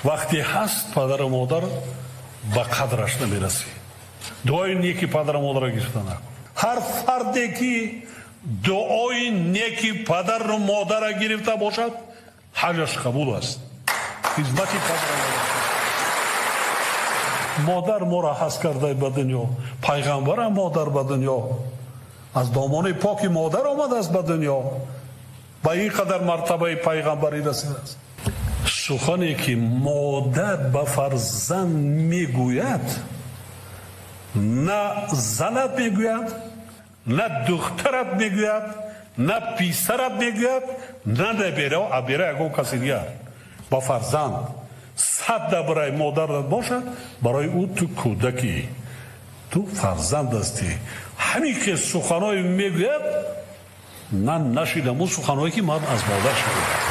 Вақте ҳаст падару модар, ба қадраш намерасӣ. Дуои неки падару модарро гирифта накун. Ҳар фарде ки дуои неки падару модарро гирифта бошад, ҳаҷаш қабул аст. Хизмати падару модар. Модар моро ҳаст карда ба дунё, пайғамбарам модар ба дунё, аз домони поки модар омадааст ба дунё, ба ин қадар мартабаи пайғамбарӣ расидааст. Сухане ки модар ба фарзанд мегӯяд, на занат мегӯяд, на духтарат мегӯяд, на писарат мегӯяд, на набера, абера, ягон каси дигар. Ба фарзанд сад дабраи модарат бошад, барои ӯ ту кӯдакӣ, ту фарзанд ҳастӣ. Ҳамин ки суханҳое мегӯяд, ман нашидам он суханҳое ки ман аз модар шунидам.